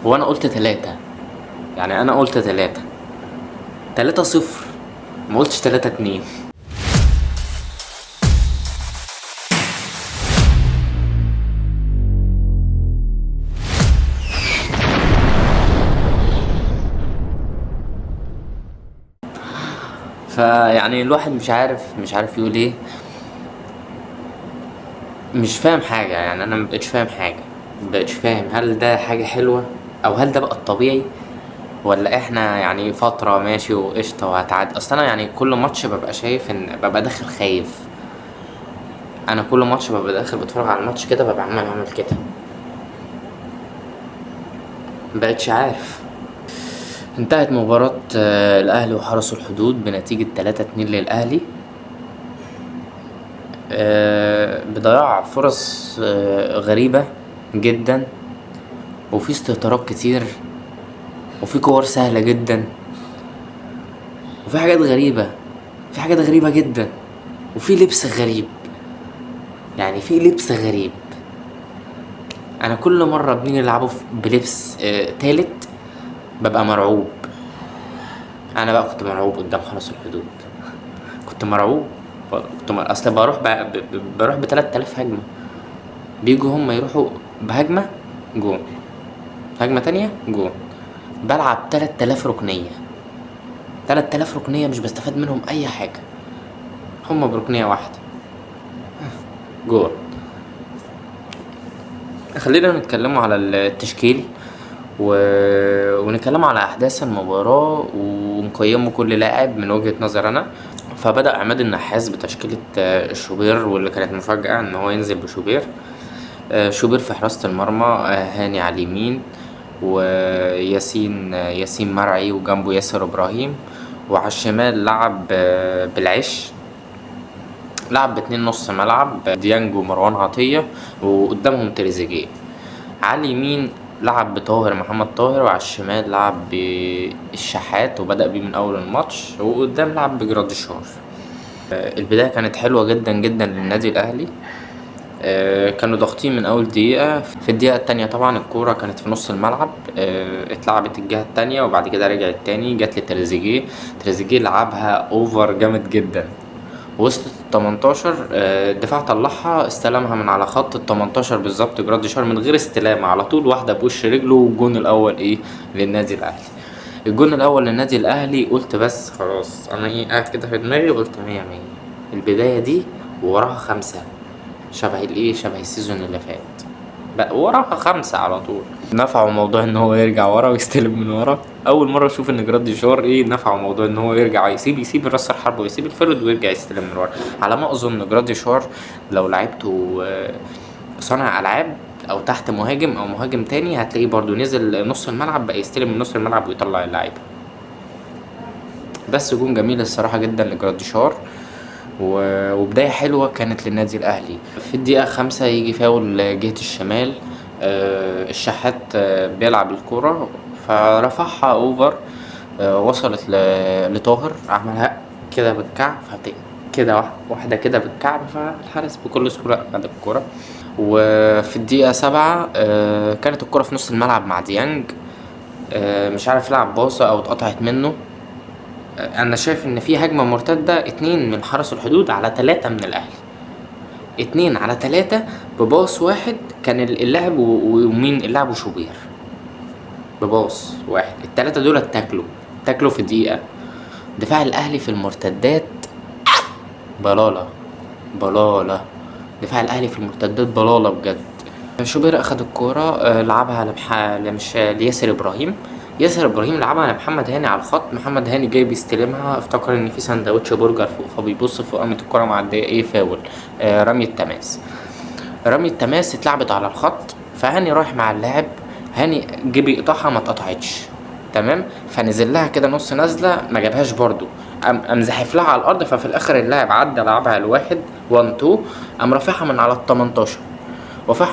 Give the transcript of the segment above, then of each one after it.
هو انا قلت 3، يعني انا قلت 3-0، ما قلتش 3-2. فيعني الواحد مش عارف يقول ايه، مش فاهم حاجة. يعني انا مبقتش فاهم حاجة، مبقتش فاهم هل ده حاجة حلوة او هل ده بقى الطبيعي، ولا احنا يعني فترة ماشي وقشطة وهتعدي. اصل انا يعني كل ماتش ببقى شايف ان ببقى داخل خايف، انا كل ماتش ببقى داخل بتفرج على الماتش كده ببقى عمال اعمل كده، مبقتش عارف. انتهت مباراة الاهلي وحرس الحدود بنتيجة 3-2 للاهلي، بضياع فرص غريبة جدا، وفي استهتارات كتير، وفي كور سهلة جدا، وفي حاجات غريبة، في حاجات غريبة جدا، وفي لبس غريب. يعني في لبس غريب. انا كل مرة بنيجي نلعبه بلبس تالت ببقى مرعوب. انا بقى كنت مرعوب قدام حرس الحدود، كنت مرعوب، اصل بروح بروح بتلات آلاف هجمة، بيجوا هم يروحوا بهجمة جون، هجمة تانية جون، بلعب 3000 ركنية، 3000 ركنية مش بستفاد منهم أي حاجة، هم بركنية واحدة جون. خلينا نتكلموا على التشكيل ونتكلموا على أحداث المباراة ونقيموا كل لاعب من وجهة نظر أنا. فبدأ عماد النحاس بتشكيلة شوبير، واللي كانت مفاجأة إن هو ينزل بشوبير. شوبير في حراسة المرمى، هاني على اليمين، وياسين ياسين مرعي، وجنبه ياسر إبراهيم، وعلى الشمال لعب بالعش، لعب باتنين نص ملعب، ديانج ومروان عطية، وقدامهم تريزيجيه. على اليمين لعب بطاهر محمد طاهر، وعلى الشمال لعب بالشحات وبدأ بيه من أول الماتش، وقدام لعب بجراديشار. البداية كانت حلوة جدا جدا للنادي الأهلي، كانوا ضاغطين من أول دقيقة. في الدقيقة التانية طبعا الكورة كانت في نص الملعب، اتلعبت الجهة التانية وبعد كده رجعت تاني جت لتريزيجيه، تريزيجيه لعبها over جامد جدا، وصلت التمنتاشر، الدفاع طلعها، استلمها من على خط التمنتاشر بالظبط جراديشار من غير استلام، على طول واحدة بوش رجله، والجون الأول إيه للنادي الأهلي. الجون الأول للنادي الأهلي، قلت بس خلاص أنا إيه قاعد كده في دماغي قلت 100-100، البداية دي وراها 5، شبه الإيه، شبه ال season اللي فات بقى، وراها 5 على طول. نفعوا موضوع إن هو يرجع ورا ويستلم من ورا، أول مرة أشوف إن جراديشار إيه نفعوا موضوع إن هو يرجع يسيب راس الحرب ويسيب الفرد ويرجع يستلم من ورا. على ما أظن جراديشار لو لعبته، صانع ألعاب أو تحت مهاجم أو مهاجم تاني هتلاقيه برضو نزل نص الملعب بقى يستلم من نص الملعب ويطلع اللعيبة. بس جون جميل الصراحة جدا لجراديشار، وبداية حلوة كانت للنادي الأهلي. في الدقيقة 5 يجي فاول جهة الشمال، الشحات، بيلعب الكرة فرفعها أوفر، وصلت لطاهر، عملها كده بالكعب، كده واحدة كده بالكعب، فالحارس بكل سهولة أخد الكرة. وفي الدقيقة 7، كانت الكرة في نص الملعب مع ديانج، مش عارف لعب باصة أو اتقطعت منه. أنا شايف إن في هجمة مرتدة، 2 من حرس الحدود على 3 من الأهلي، 2 على 3 بباص واحد، كان اللاعب ومين اللاعب وشوبير بباص واحد، التلاتة دول اتاكلوا في دقيقة. دفاع الأهلي في المرتدات بلالة، بلالة، دفاع الأهلي في المرتدات بلالة بجد. شوبير أخد الكورة، لعبها لياسر إبراهيم، ياسر إبراهيم لعبها لمحمد هاني على الخط، محمد هاني جاي بيستلمها، افتكر إن في سندوتش برجر فوق، فبيبص فوق، قامت الكورة معدية إيه فاول، رمي التماس. رمي التماس اتلعبت على الخط، فهاني رايح مع اللاعب، هاني جه بيقطعها ما اتقطعتش، تمام، فنزل لها كده نص نزلة ما جابهاش برضو، قام زحف لها على الأرض، ففي الآخر اللاعب عدى لعبها لواحد 1 2، قام رافعها من على التمنتاشر،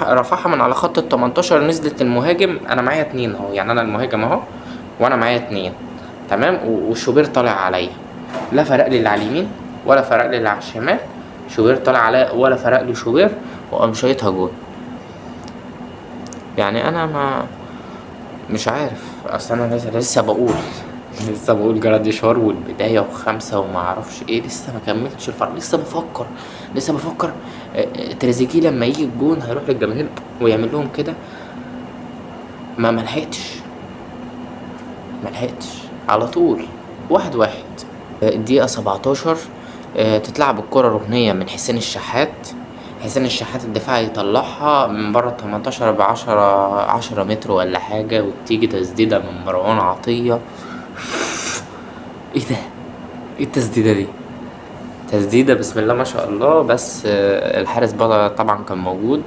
رفعها من على خط التمنتاشر، نزلت المهاجم، أنا معايا 2 أهو، يعني أنا المهاجم أهو وأنا معايا 2، تمام، وشوبير طالع عليا، لا فرق لي اللي على اليمين ولا فرق لي اللي على الشمال، شوبير طالع عليا ولا فرق لي شوبير، وقام شايطها جون. يعني أنا مش عارف، اصل انا لسه بقول لسه بقول جراديشار والبداية وخمسة وما اعرفش ايه، لسه ما كملتش الفرق، لسه بفكر. تريزيجيه لما يجي الجون هيروح للجماهير ويعمل لهم كده، ما ملحقتش على طول. 1-1. الدقيقة 17، تتلعب الكرة ركنية من حسين الشحات. حسين الشحات الدفاع يطلعها من بره التمنتاشر بعشرة، 10 متر ولا حاجة، وتيجي تسديدة من مروان عطية. ايه ده؟ ايه التسديدة دي؟ تسديدة بسم الله ما شاء الله، بس الحارس بقى طبعا كان موجود،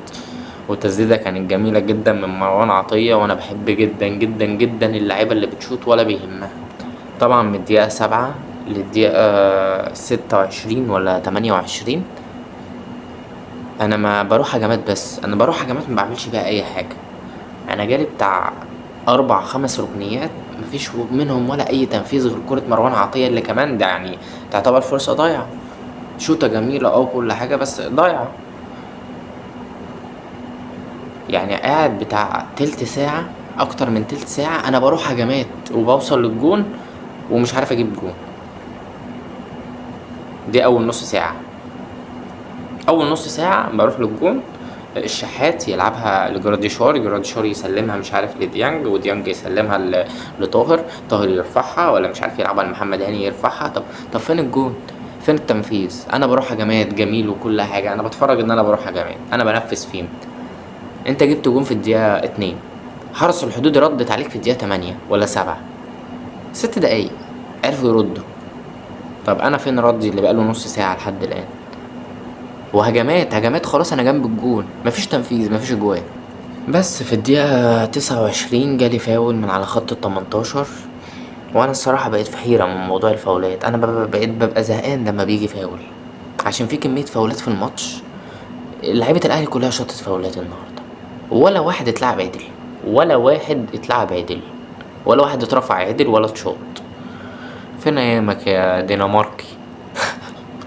والتسديدة كانت جميلة جدا من مروان عطية. وانا بحب جدا جدا جدا اللعيبة اللي بتشوط ولا بيهمها. طبعا من الدقيقة 7 للدقيقة 26 ولا 28 انا ما بروح هجمات، بس انا بروح هجمات ما بعملش بيها اي حاجة. انا جالي بتاع 4-5 ركنيات مفيش منهم ولا اي تنفيذ غير كرة مروان عطية اللي كمان ده تعتبر فرصة ضايعة، شوطة جميلة كل حاجة بس ضايعة. قاعد بتاع تلت ساعة، أكتر من تلت ساعة أنا بروح هجمات وبوصل للجون ومش عارف أجيب جون. دي أول نص ساعة. أول نص ساعة بروح للجون، الشحات يلعبها لجراديشار، جراديشار يسلمها مش عارف لديانج، وديانج يسلمها لطاهر، طاهر يرفعها ولا مش عارف يلعبها لمحمد هاني يرفعها. طب فين الجون؟ فين التنفيذ؟ أنا بروح هجمات جميل وكل حاجة، أنا بتفرج إن أنا بروح هجمات، أنا بنفذ فين؟ أنت جبت جون في الدقيقة 2، حرس الحدود ردت عليك في الدقيقة 8 ولا 7، 6 دقايق عرفوا يردوا. طب أنا فين ردي اللي بقاله نص ساعة لحد الآن؟ وهجمات هجمات خلاص أنا جنب الجون، مفيش تنفيذ، مفيش أجوان. بس في الدقيقة 29 جالي فاول من على خط التمنتاشر، وأنا الصراحة بقيت في حيرة من موضوع الفاولات. أنا بقيت ببقى زهقان لما بيجي فاول، عشان في كمية فاولات في الماتش. لعيبة الأهلي كلها شاطت فاولات النهاردة، ولا واحد اتلعب عدل، ولا واحد اتلعب عدل، ولا واحد اترفع عدل ولا اتشاط. فين أيامك يا دنماركي؟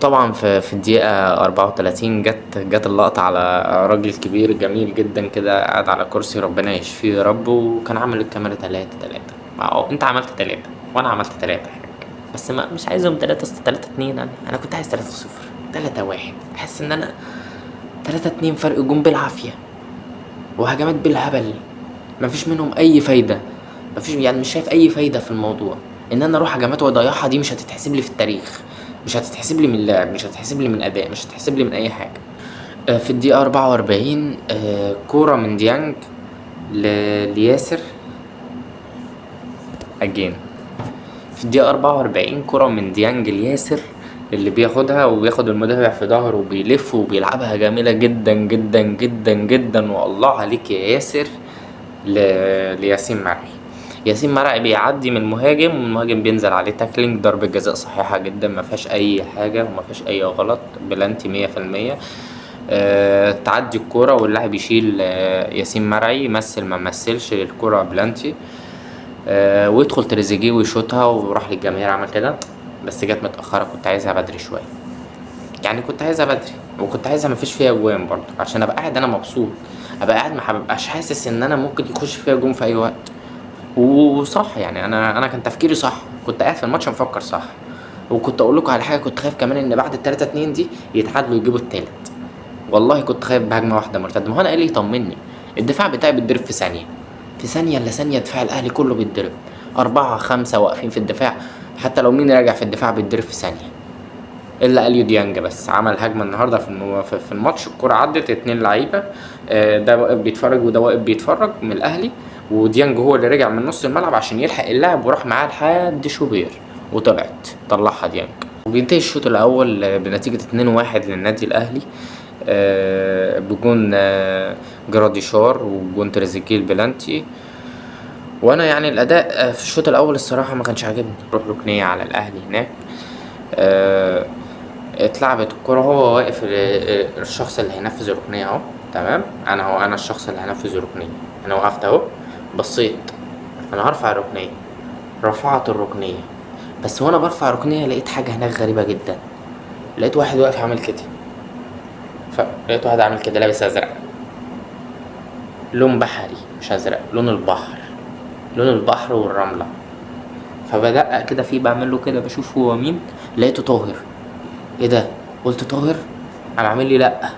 طبعا في الدقيقة 34 جت اللقطة على راجل كبير جميل جدا كده قاعد على كرسي، ربنا يشفيه يا رب، وكان عامل الكاميرا 3-3. انت عملت 3 وانا عملت 3 حاجة، بس مش عايزهم 3، أصل 3-2، انا كنت عايز 3-0، 3-1. احس ان انا 3-2 فرق جون بالعافية وهجمات بالهبل، مفيش منهم اي فايدة، مفيش مش شايف اي فايدة في الموضوع. ان انا اروح هجمات واضيعها دي مش هتتحسب لي في التاريخ، مش هتتحسب لي من لعب، مش هتتحسب لي من اداء، مش هتتحسب لي من اي حاجة. في الدقيقة 44، كورة من ديانج لياسر اجين. في الدقيقة 44 كرة من ديانج لياسر اللي بياخدها وبياخد المدافع في ظهره وبيلف وبيلعبها جميلة جدا جدا جدا جدا، والله عليك يا ياسر، لياسين مرعي. ياسين مرعي بيعدي من المهاجم والمهاجم بينزل عليه tackling، ضربة جزاء صحيحة جدا ما فيهاش أي حاجة وما فيهاش أي غلط، بلانتي مية في المية. تعدي الكرة واللاعب يشيل، ياسين مرعي، مثل ما مثلش الكرة بلانتي، ويدخل تريزيجيه ويشوطها وراح للجماهير عمل كده، بس جت متأخرة، كنت عايزها بدري شوية، كنت عايزها بدري وكنت عايزها مفيش فيها جوان برضه عشان ابقى قاعد انا مبسوط، ابقى قاعد ما ببقاش حاسس ان انا ممكن يخش فيها جون في اي وقت. وصح، انا كان تفكيري صح، كنت قاعد في الماتش مفكر صح. وكنت اقول لكم على حاجه، كنت خايف كمان ان بعد التلاتة اتنين دي يتعادلوا ويجيبوا التالت، والله كنت خايف بهجمه واحده مرتده. ما هو انا ايه اللي يطمني؟ الدفاع بتاعي بيتضرب في ثانيه، في ثانيه الا ثانيه دفاع الاهلي كله بيتضرب، 4 5 واقفين في الدفاع، حتى لو مين راجع في الدفاع بيتضرب في ثانيه. الا اليو ديانج بس عمل هجمه النهارده في الماتش، الكره عدت 2 لعيبه، ده واقف بيتفرج وده واقف بيتفرج من الاهلي، وديانج هو اللي رجع من نص الملعب عشان يلحق اللاعب وراح معاه لحد شوبير وطلعت طلعها ديانج. وبينتهي الشوط الاول بنتيجه 2-1 للنادي الاهلي، بجون، جراديشار وجون تريزيجيه البلانتي. وانا الاداء في الشوط الاول الصراحه ما كانش عاجبني. روح ركنيه على الاهلي هناك، اتلعبت الكرة، هو واقف الشخص اللي هينفذ الركنية اهو، تمام، انا هو انا الشخص اللي هينفذ الركنية، انا وقفت اهو، بصيت انا هرفع الركنية، رفعت الركنية، بس وانا برفع الركنية لقيت حاجة هناك غريبة جدا، لقيت واحد واقف عامل كده، فلقيت واحد عامل كده لابس ازرق، لون بحري مش ازرق، لون البحر. لون البحر والرملة. فبدقق كده فيه، بعمل له كده بشوف هو مين، لقيته طاهر. ايه ده؟ قلت طاهر؟ قام عامل لي لأ.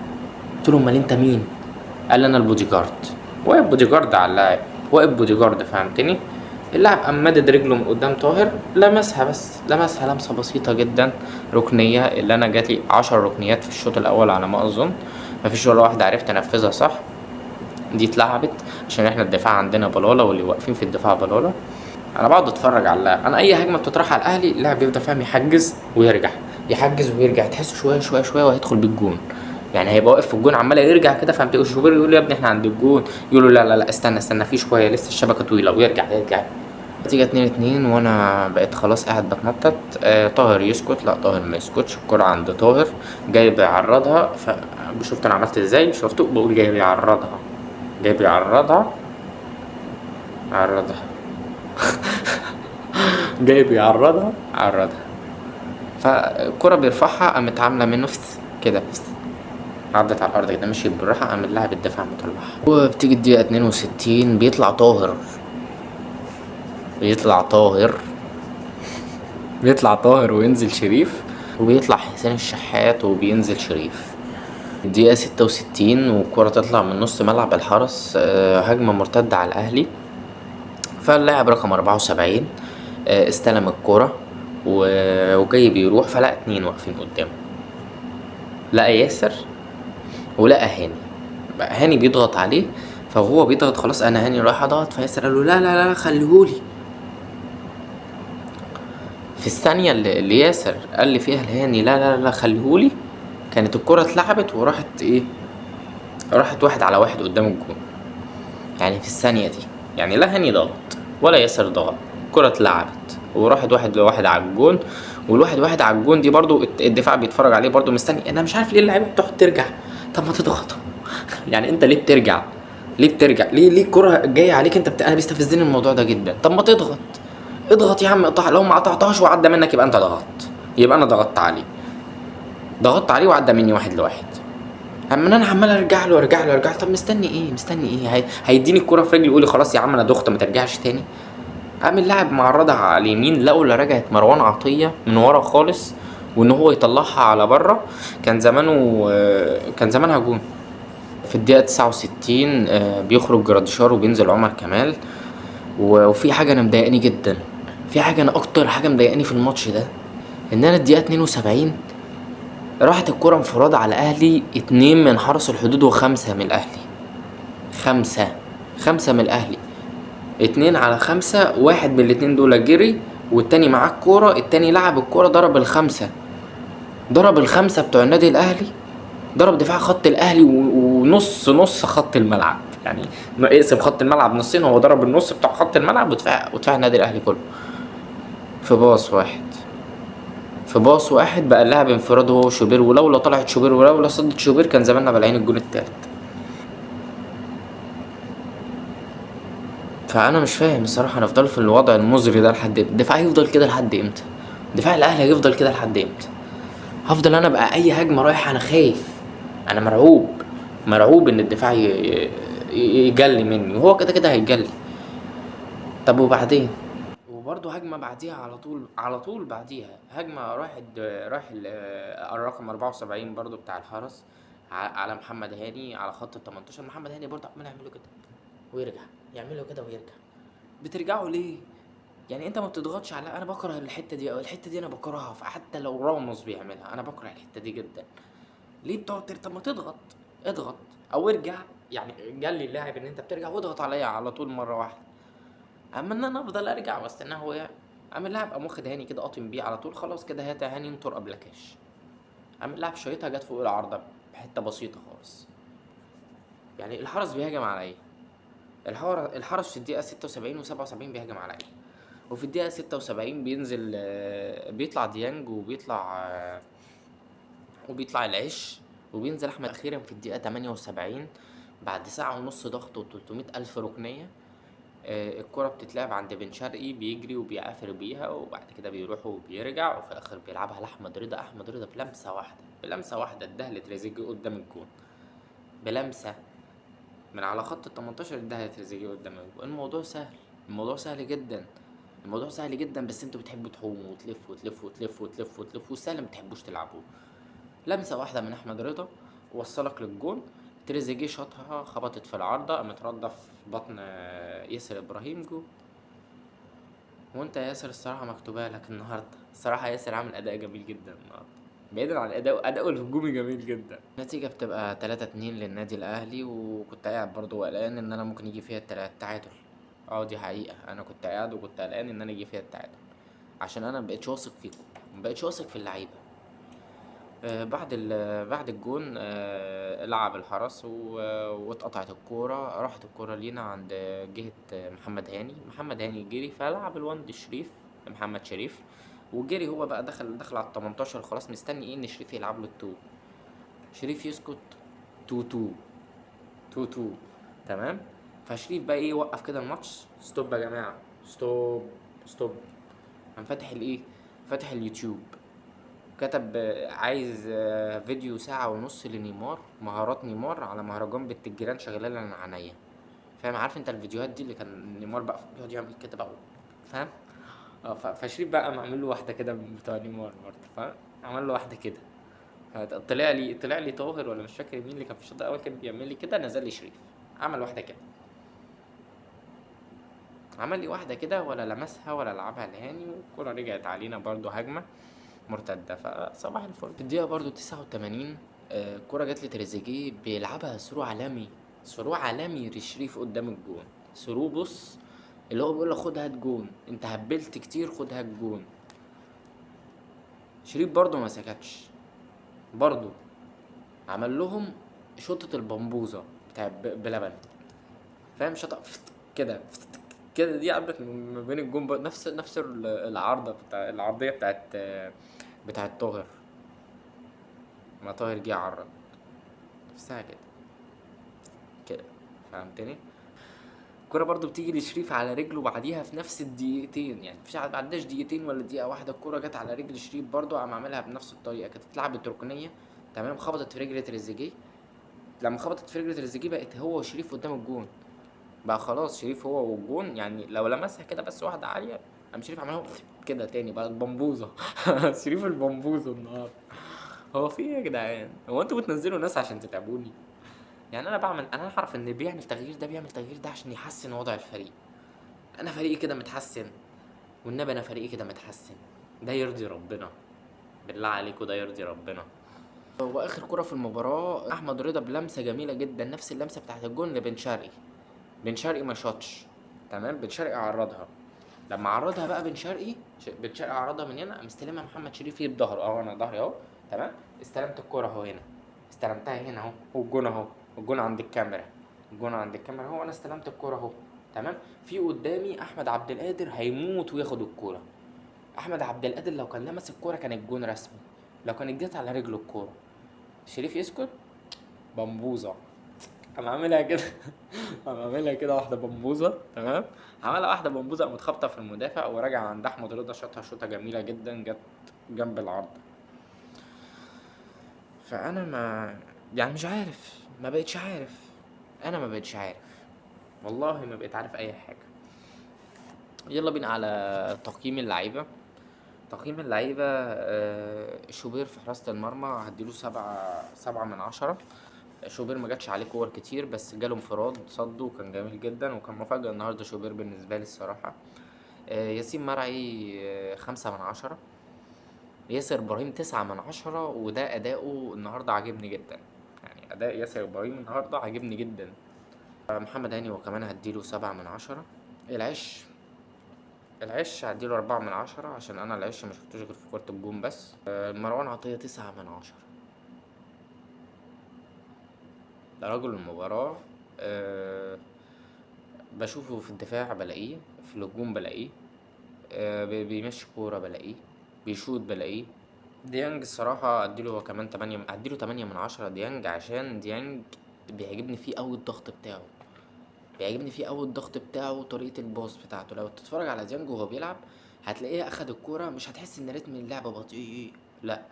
قلت له امال انت مين؟ قال لي انا البودي جارد. واقف بودي جارد على اللاعب، واقف بودي جارد، فهمتني؟ اللاعب قام مادد رجله من قدام طاهر، لمسها بس، لمسها لمسة بسيطة جدا، ركنية. اللي أنا جاتلي 10 ركنيات في الشوط الأول على ما أظن، مفيش ولا واحدة عرفت أنفذها صح. دي اتلعبت عشان احنا الدفاع عندنا بلالة، واللي واقفين في الدفاع بلالة. أنا بقعد أتفرج على اللاعب، أنا أي هجمة بتطرح على الأهلي اللاعب بيفضل فاهم يحجز ويرجع، يحجز ويرجع، تحسه شوية شوية شوية وهيدخل بالجون، يعني هيبقى واقف في الجون عمال يرجع كده، فهمت؟ الشوبير يقول له يا ابني احنا عند الجون، يقول له لا لا لا استنى استنى في شوية لسه الشبكة طويلة، ويرجع يرجع. نتيجة 2-2، وانا بقيت خلاص قاعد بتنطط. طاهر يسكت؟ لا طاهر ما يسكتش. الكرة عند طاهر جاي بيعرضها، شفت انا عملت ازاي؟ شفته بقول جاي بيعرضها، جاي بيعرضها، عرضها جاي بيعرضها، عرضها. فالكرة بيرفعها قامت عاملة منه كده، عدت على الأرض كده، مشيت بالراحة، قام اللاعب الدفاع مطلعها. وبتيجي الدقيقة 62 بيطلع طاهر، بيطلع طاهر، بيطلع طاهر وينزل شريف، وبيطلع حسين الشحات وبينزل شريف. الدقيقة 66 والكرة تطلع من نص ملعب الحرس، هجمة مرتدة على الأهلي. فاللاعب رقم 74، استلم الكرة وجاي بيروح، فلقى 2 واقفين قدامه، لقى ياسر ولقى هاني. بقى هاني بيضغط عليه، فهو بيضغط خلاص انا هاني رايح اضغط، فياسر قال له لا لا لا خليهولي. في الثانية اللي ياسر قال لي فيها لهاني لا لا لا خليهولي، كانت الكرة اتلعبت وراحت ايه، راحت 1 على 1 قدام الجون. يعني في الثانية دي، يعني لا هاني ضغط ولا ياسر ضغط، الكرة اتلعبت وراحت 1-1 على الجون. والواحد واحد على الجون دي برضو الدفاع بيتفرج عليه برضو مستني. انا مش عارف ليه اللعيبة بتقعد ترجع، طب ما تضغط يعني انت ليه بترجع؟ ليه بترجع؟ ليه الكرة جاية عليك انت انا بيستفزني الموضوع ده جدا. طب ما تضغط، اضغط يا عم، اقطع. لو ما قطعتهاش وعدى منك يبقى انت ضغطت، يبقى انا ضغطت عليه، ضغطت عليه وعدى مني 1-1. اما انا عمال ارجع له ارجع له ارجع له، طب مستني ايه؟ مستني ايه؟ هيديني الكرة في رجلي يقول لي خلاص يا عم انا دخت ما ترجعش تاني. قام اللاعب معرضها على اليمين، لولا رجعت مروان عطية من ورا خالص وان هو يطلعها على بره كان زمانها جون. في الدقيقة 69، بيخرج جراديشار وبينزل عمر كمال. وفي حاجة أنا مضايقاني جدا، في حاجة أنا أكتر حاجة مضايقاني في الماتش ده، إن أنا الدقيقة 72 راحت الكرة انفراد على الأهلي، 2 من حرس الحدود و5 من الأهلي، 5 من الأهلي، 2 على 5، واحد من الاتنين دول جري والتاني معاه الكورة، التاني لعب الكورة ضرب الخمسة، ضرب الخمسة بتوع النادي الأهلي، ضرب دفاع خط الأهلي ونص نص خط الملعب، يعني اقسم خط الملعب نصين، هو ضرب النص بتاع خط الملعب ودفاع النادي الأهلي كله في باص واحد، في باص واحد بقى اللاعب انفراد هو وشوبير، ولولا طلعت شوبير ولولا صدت شوبير كان زماننا بلعين الجون التالت. فأنا مش فاهم الصراحة هنفضل في الوضع المزري ده لحد امتى؟ الدفاع هيفضل كده لحد امتى؟ دفاع الأهلي هيفضل كده لحد امتى؟ هفضل أنا بقى أي هجمة رايحة أنا خايف، أنا مرعوب، مرعوب إن الدفاع يجلي مني، وهو كده كده هيجلي. طب وبعدين؟ وبرضه هجمة بعديها على طول، على طول بعديها هجمة رايح الرقم 74 برضه بتاع الحرس على محمد هاني على خط ال 18. محمد هاني برضه عمال يعمل له كده ويرجع، يعمل له كده ويرجع. بترجعوا ليه؟ يعني انت ما بتضغطش على، انا بكره الحتة دي، او الحتة دي انا بكرهها، فحتى لو راموس بيعملها انا بكره الحتة دي جدا. ليه بتقعد طب ما تضغط، اضغط او ارجع، يعني جلي اللاعب ان انت بترجع واضغط عليا على طول مرة واحدة. اما ان انا افضل ارجع واستناه هو يعمل، عامل لاعب قام واخد هاني كده قاطم بيه على طول، خلاص كده هات هاني انطر قبل كاش. عامل لاعب شايطها جت فوق العارضة بحته بسيطة خالص. يعني الحرس بيهاجم على ايه؟ الحرس في الدقيقة ستة وسبعين وسبعة وسبعين بيهاجم على ايه؟ وفي الدقيقة 76 بيطلع ديانج وبيطلع العش، وبينزل أحمد أخيرا في الدقيقة 78 بعد ساعة ونص ضغط وتلتمية ألف ركنية. الكرة بتتلعب عند بن شرقي، بيجري وبيعافر بيها، وبعد كده بيروح وبيرجع، وفي الآخر بيلعبها لأحمد رضا. أحمد رضا بلمسة واحدة، بلمسة واحدة اداها لتريزيجيه قدام الجون، بلمسة من على خط ال 18 اداها لتريزيجيه قدام الجون. الموضوع سهل، الموضوع سهل جدا، الموضوع سهل جدا، بس انتوا بتحبوا تحوموا وتلفوا وتلفوا وتلفوا وتلفوا وتلفوا، والسهل ما بتحبوش تلعبوه. لمسة واحدة من أحمد رضا وصلك للجون، تريزيجيه شاطها خبطت في العارضة، قامت ردة في بطن ياسر إبراهيم، جول. وانت يا ياسر الصراحة مكتوبة لك النهاردة، الصراحة ياسر عامل أداء جميل جدا النهاردة، بعيدا عن أداؤه الهجومي جميل جدا. النتيجة بتبقى 3-2 للنادي الأهلي، وكنت قاعد برضو قلقان إن أنا ممكن يجي فيها التعادل. دي حقيقة، أنا كنت قاعد وكنت قلقان إن أنا يجي فيها التعادل، عشان أنا مبقتش واثق فيكم، مبقتش واثق في اللعيبة. بعد الجون، لعب الحرس واتقطعت الكورة، راحت الكورة لينا عند جهة محمد هاني، محمد هاني جري فلعب الوند شريف محمد شريف، وجري هو بقى دخل على التمنتاشر، خلاص مستني ايه ان شريف يلعب له التو، شريف يسكت تو تو تو تو، تمام. فشريف بقى ايه وقف كده الماتش، stop يا جماعة، stop stop، قام فاتح الايه، فاتح اليوتيوب، كتب عايز فيديو ساعة ونص لنيمار، مهارات نيمار على مهرجان بنت الجيران شغالة لنا عينيا، فاهم؟ عارف انت الفيديوهات دي اللي كان نيمار بقى بيقعد يعمل كده بقى، فاهم؟ فشريف بقى قام عامل له واحدة كده بتوع نيمار برضه، فاهم؟ عمل له واحدة كده، طلع لي طاهر ولا مش فاكر مين اللي كان في الشوط الأول كان بيعمل لي كده، نزل لي شريف عمل واحدة كده، عمل لي واحدة كده ولا لمسها ولا لعبها لهاني، والكرة رجعت علينا برضو هجمة مرتدة. فصباح الفل. في الدقيقة برضو 89، الكرة جت لتريزيجيه بيلعبها through عالمي، through عالمي لشريف قدام الجون، through بص اللي هو بيقول له خد هات جون، انت هبلت كتير خد هات جون. شريف برضو ما سكتش، برضو عمل لهم شوطة البمبوزة بتاع بلبن، فاهم؟ شوطة كده كده، دي عدت ما بين الجون برضو، نفس العارضة بتاع العرضية بتاعت طاهر، ما طاهر جه عرض نفسها كده كده، فهمتني؟ الكرة برضو بتيجي لشريف على رجله بعديها في نفس الدقيقتين، يعني مفيش ما عداش دقيقتين ولا دقيقة واحدة، الكرة جت على رجل شريف برضو قام عاملها بنفس الطريقة، كانت اتلعبت ركنية، تمام، خبطت في رجل تريزيجيه، لما خبطت في رجل تريزيجيه بقت هو وشريف قدام الجون، بقى خلاص شريف هو والجون، يعني لو لمسها كده بس واحدة عالية قام شريف عملها كده تاني بقى البمبوزة. شريف البمبوزة النهاردة. هو في ايه يا جدعان؟ هو انتوا بتنزلوا ناس عشان تتعبوني؟ يعني انا بعمل، انا اعرف ان بيعمل تغيير ده، بيعمل تغيير ده عشان يحسن وضع الفريق. انا فريقي كده متحسن، والنبي انا فريقي كده متحسن، ده يرضي ربنا، بالله عليكم ده يرضي ربنا. واخر كرة في المباراة احمد رضا بلمسة جميلة جدا، نفس اللمسة بتاعت الجون لبن شرقي، بن شرقي ما شاطش، تمام، بن شرقي عرضها، لما عرضها بقى بن شرقي، بن شرقي عرضها من هنا، قام استلمها محمد شريف في بظهره، اهو انا ظهري اهو، تمام، استلمت الكرة اهو هنا، استلمتها هنا اهو، والجون اهو، الجون عند الكاميرا، الجون عند الكاميرا اهو، انا استلمت الكرة اهو، تمام. في قدامي احمد عبد القادر هيموت وياخد الكرة، احمد عبد القادر لو كان لمس الكرة كان الجون رسمي، لو كانت جت على رجله الكرة. شريف يسكت، بمبوزة، قام عاملها كده، قام عاملها كده واحدة بمبوزة، تمام، عملها واحدة بمبوزة، قامت خابطة في المدافع وراجع عند أحمد رضا، شاطها شوطة جميلة جدا جت جنب العارضة. فأنا ما يعني مش عارف، ما بقتش عارف، أنا ما بقتش عارف والله، ما بقيت عارف أي حاجة. يلا بينا على تقييم اللعيبة. تقييم اللعيبة، شوبير في حراسة المرمى هديله 7 من 10. شوبير ما جاتش عليه كور كتير بس جاله انفراد صده وكان جميل جدا، وكان مفاجأة النهاردة شوبير بالنسبة لي الصراحة. ياسين مرعي، 5 من 10. ياسر إبراهيم 9 من 10، وده أداؤه النهاردة عاجبني جدا، يعني أداء ياسر إبراهيم النهاردة عاجبني جدا. محمد هاني وكمان هديله 7 من 10. العش هديله 4 من 10 عشان أنا العش ما شفتوش غير في كرة الجون بس. مروان عطية 9 من 10، ده رجل المباراة. بشوفه في الدفاع بلاقيه، في الهجوم بلاقيه، بيمشي كورة بلاقيه، بيشوط بلاقيه. ديانج الصراحة أديله هو كمان تمانية، أديله 8 من 10 ديانج، عشان ديانج بيعجبني فيه أوي الضغط بتاعه، بيعجبني فيه أوي الضغط بتاعه وطريقة الباص بتاعته. لو تتفرج على ديانج وهو بيلعب هتلاقيه أخد الكورة، مش هتحس إن رتم اللعب بطيء، لأ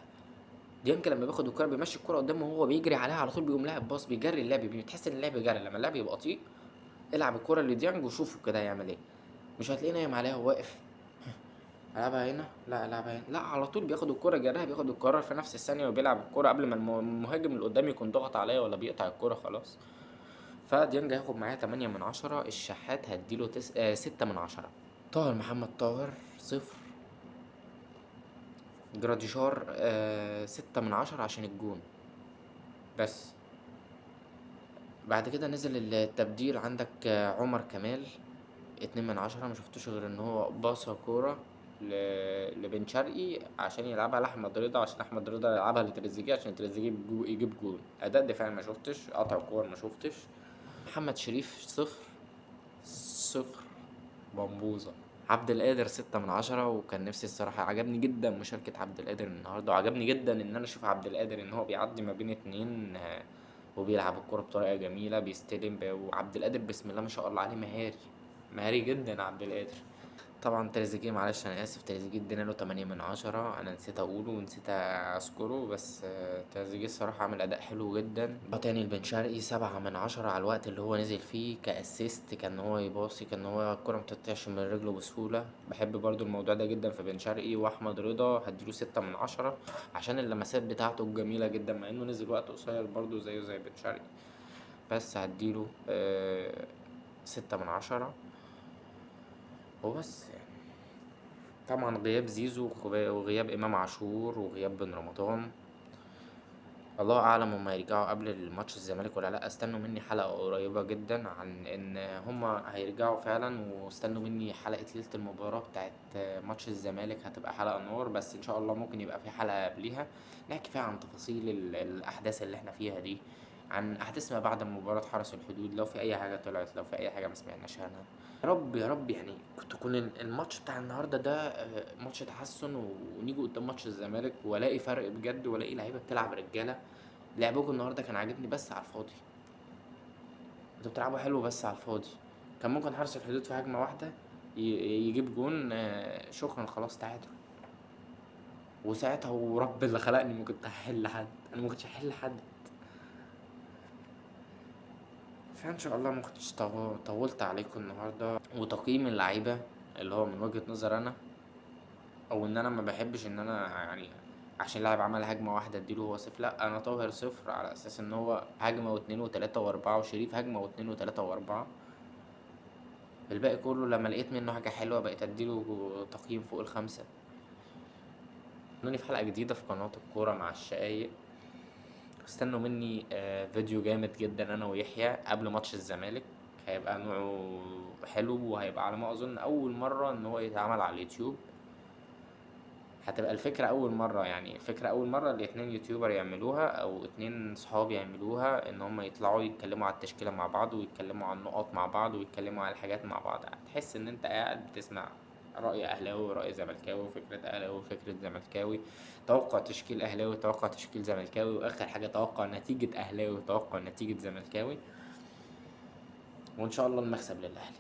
ديانج لما بياخد الكورة بيمشي الكورة قدامه وهو بيجري عليها على طول، بيقوم لاعب باص، بيجري اللعب، بتحس إن اللعب جري. لما اللعب يبقى بطيء العب الكورة لديانج وشوفه كده هيعمل إيه. مش هتلاقيه نايم عليها وواقف العبها هنا، لا العبها هنا، لا على طول بياخد الكرة جراها، بياخد القرار في نفس الثانية وبيلعب الكرة قبل ما المهاجم اللي قدام يكون ضغط عليا ولا بيقطع الكرة خلاص. فديانج هياخد معايا 8 من 10، الشحات هديله 6 من 10، طاهر محمد طاهر 0، جراديشار 6 من 10 عشان الجون بس. بعد كده نزل التبديل، عندك عمر كمال 2 من 10، مشفتوش غير ان هو باصة كورة لبن شرقي عشان يلعبها لأحمد رضا، عشان أحمد رضا يلعبها لتريزيجيه عشان تريزيجيه يجيب جون. أداء دفاعي مشوفتش، قطع كور مشوفتش. محمد شريف 0 0 بمبوزة. عبد القادر 6 من 10، وكان نفسي الصراحة عجبني جدا مشاركة عبد القادر النهاردة، وعجبني جدا إن أنا أشوف عبد القادر إن هو بيعدي ما بين اتنين، وبيلعب الكورة بطريقة جميلة، بيستلم وعبد القادر بسم الله ما شاء الله عليه مهاري مهاري جدا عبد القادر. طبعا تريزيجيه معلش أنا آسف، تريزيجيه ادينا له 8 من 10، أنا نسيت أقوله ونسيت أذكره، بس تريزيجيه الصراحة عمل أداء حلو جدا. تاني البن شرقي 7 من 10 على الوقت اللي هو نزل فيه ك assist، كان هو يباصي، كان هو الكرة متقطعش من رجله بسهولة، بحب برضو الموضوع ده جدا في بن شرقي. وأحمد رضا هديله 6 من 10 عشان اللمسات بتاعته الجميلة جدا، مع إنه نزل وقت قصير برضو زيه زي بن شرقي، بس هديله 6 من 10 وبس. طبعا غياب زيزو وغياب إمام عاشور وغياب بن رمضان، الله أعلم هما هيرجعوا قبل الماتش الزمالك ولا لأ. استنوا مني حلقة قريبة جدا عن إن هما هيرجعوا فعلا، واستنوا مني حلقة ليلة المباراة بتاعت ماتش الزمالك، هتبقى حلقة نار، بس إن شاء الله ممكن يبقى في حلقة قبليها نحكي فيها عن تفاصيل الأحداث اللي احنا فيها دي، عن أحداث ما بعد مباراة حرس الحدود، لو في أي حاجة طلعت، لو في أي حاجة مسمعناش عنها. يا رب يا رب تكون الماتش بتاع النهاردة ده ماتش تحسن، ونيجي قدام ماتش الزمالك والاقي فرق بجد، والاقي لعيبة بتلعب رجالة. لعبكم النهاردة كان عاجبني بس على الفاضي، انتوا بتلعبوا حلو بس على الفاضي، كان ممكن حرس الحدود في هجمة واحدة يجيب جون، شكرا خلاص تعادل، وساعتها ورب اللي خلقني ما كنت هحل حد، انا ما كنتش هحل حد. فان شاء الله ما كنتش طولت عليكم النهارده. وتقييم اللعيبه اللي هو من وجهة نظر انا، او ان انا ما بحبش ان انا عشان لاعب عمل هجمه واحده اديله هو 0، لا انا طاهر 0 على اساس ان هو هجمه واتنين وتلاته واربعه، وشريف هجمه واتنين وتلاته واربعه، الباقي كله لما لقيت منه حاجه حلوه بقيت اديله تقييم فوق ال5. استنوني في حلقه جديده في قناه الكوره مع الشقايق، استنوا مني فيديو جامد جدا انا ويحيى قبل ماتش الزمالك، هيبقى نوعه حلو، وهيبقى على ما اظن اول مره ان هو يتعمل على اليوتيوب، هتبقى الفكرة أول مرة، الفكرة أول مرة الاتنين يوتيوبر يعملوها أو اتنين صحاب يعملوها، إن هما يطلعوا يتكلموا على التشكيلة مع بعض، ويتكلموا على النقط مع بعض، ويتكلموا على الحاجات مع بعض. هتحس إن أنت قاعد بتسمع رأي أهلاوي ورأي زملكاوي، وفكرة أهلاوي وفكرة زملكاوي، توقع تشكيل أهلاوي وتوقع تشكيل زملكاوي، وآخر حاجة توقع نتيجة أهلاوي وتوقع نتيجة زملكاوي، وإن شاء الله المكسب للأهلي.